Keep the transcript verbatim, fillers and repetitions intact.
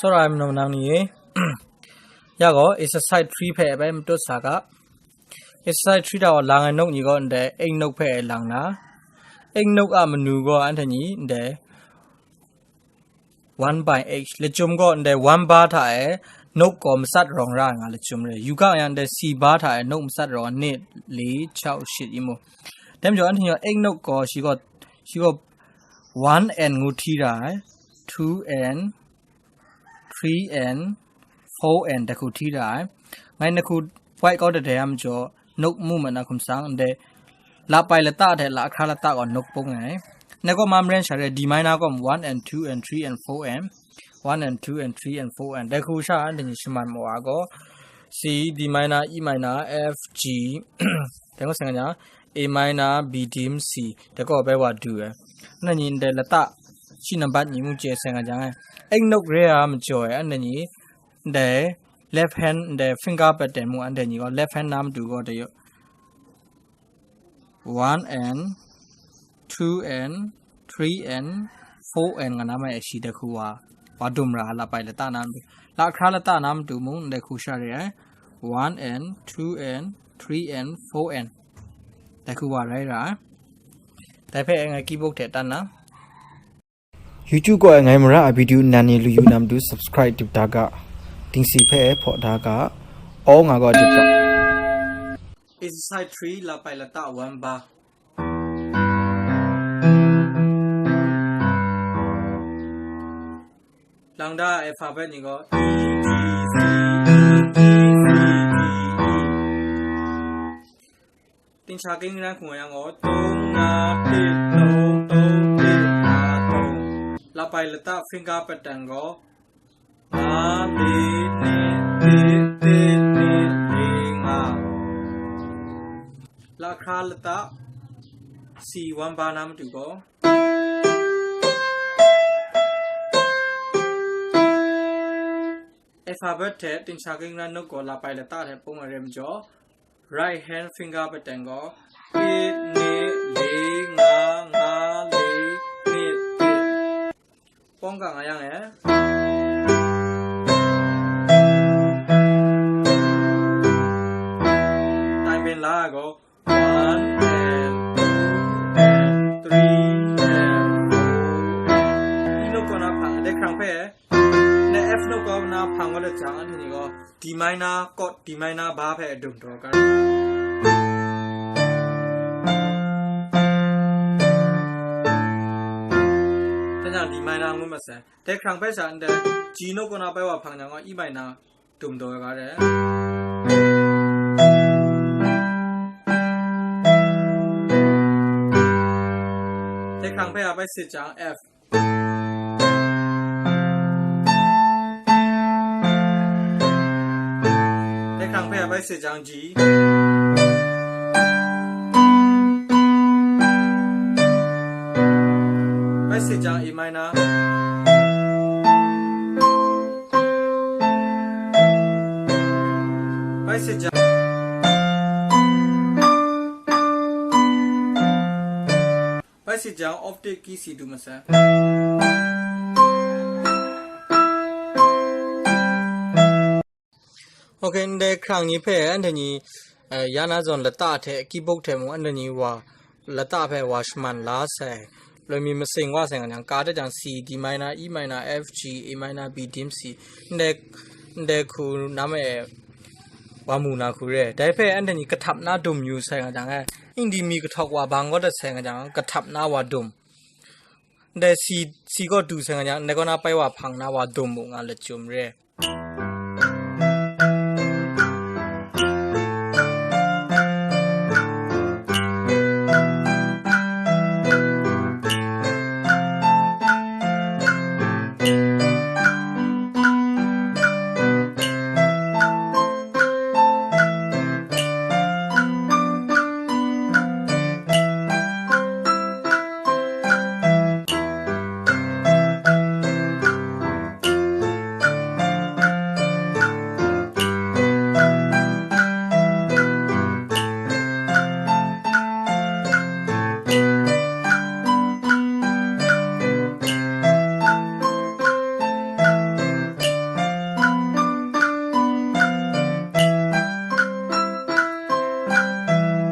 Tsawra ai manaw manang ni e, ya gaw, exercise three hpe bai matut sa ga. Exercise three hta gaw lang ai nok ni gaw ndai eight nok hpe lang na, eight nok a manu gaw anhte ni ndai one by eight, lachyum gaw ndai one bar hta e nok gaw matsat rawng ra ai nga lachyum re. Yu ga yang ndai C bar hta e nok matsat rawng ai, nit, li, chau, shit, i mu. Dai majaw anhte ni gaw eight nok gaw shi gaw, shi gaw one and ngu hti ra ai, two and, three and, four and, dai hku hti ra ai. Ngai na hku white kau dat ai a majaw, nok mu ma na hkum sang, ndai lapai lata hte lahkra lata gaw nok pung ai. Ngai gaw ma maren sha re, D minor gaw one and two and three and four and, one and two and three and four and, dai hku sha anhte ni shaman maw a gaw, C, D minor, E minor, F, G, dai gaw seng nga jang, A minor, B dim, C, dai gaw bai wa du ai. Anhte ni ndai lata shi nambat ni mu chye seng nga jang ai. Eight nok re a majaw e, anhte ni ndai left hand, ndai finger pattern mu, anhte ni gaw left hand na matu gaw dai yaw, one and, two and, three and, four and nga na mai ai shi dai hku wa, wa dum ra, lapai lata na matu, lahkra lata na matu mung ndai hku sha re ai, one and, two and, three and, four and, dai hku wa rai ra ai. Dai hpe ngai keyboard hte tan na. YouTube kaw e ngai mara a video nan ni lu yu na matu subscribe dip da ga, dingsi hpe hpaw da ga, all nga gaw dip ga. Exercise three, lapai lata one bar. Lang da ai alphabet ni gaw E, D, C, E, D, C, D, E. Tingcha king ran hku nga yang gaw, tong, na, tit, tong, tong, tit, na, tong. Lapai lata finger pattern gaw, nga, li, nit, tit, tit, nit, li, nga. Lahkra lata C one bar na matu gaw, alphabet hte tingcha king ran nok gaw lapai lata hte pung ai re majaw, right hand finger pattern gaw, tit, nit, li, nga, nga, li, nit, tit. Pawng ga nga yang e. Time pen la ai gaw, one and two and three and four and, E nok kaw na hpang, dai hkrang hpe, ndai F nok kaw na hpang gaw dat jang, anhte ni gaw D minor chord, D minor bar hpe dum taw ga. Dai jang D minor ngu mat sai. Dai hkrang hpe sha ndai G nok kaw na bai wa hpang jang gaw, E minor dum taw ai ga re. Dai hkrang hpe a bai sit jang F. Dai hkrang hpe a bai sit jang G. Bai sit jang A minor. Bai sit jang, bai sit jang octave key si du mat sai. Ok, ndai hkrang ni hpe anhte ni, eh, ya na zawn lata hte keyboard hte mung anhte ni wa lata hpe wa shaman la sai. Loi mi masing wa sai nga jang, ka dat jang C, D minor, E minor, F, G, A minor, B dim, C. Ndai, ndai hku na ma e wa mu na hku re. Dai hpe anhte ni kahtap na dum yu sai nga jang, eh, ing di mi kahtawk wa bang kaw dat sai nga jang, kahtap na wa dum. Ndai C, C kaw du sai nga jang, ndai kaw na bai wa hpang na wa dum mu nga lachyum re.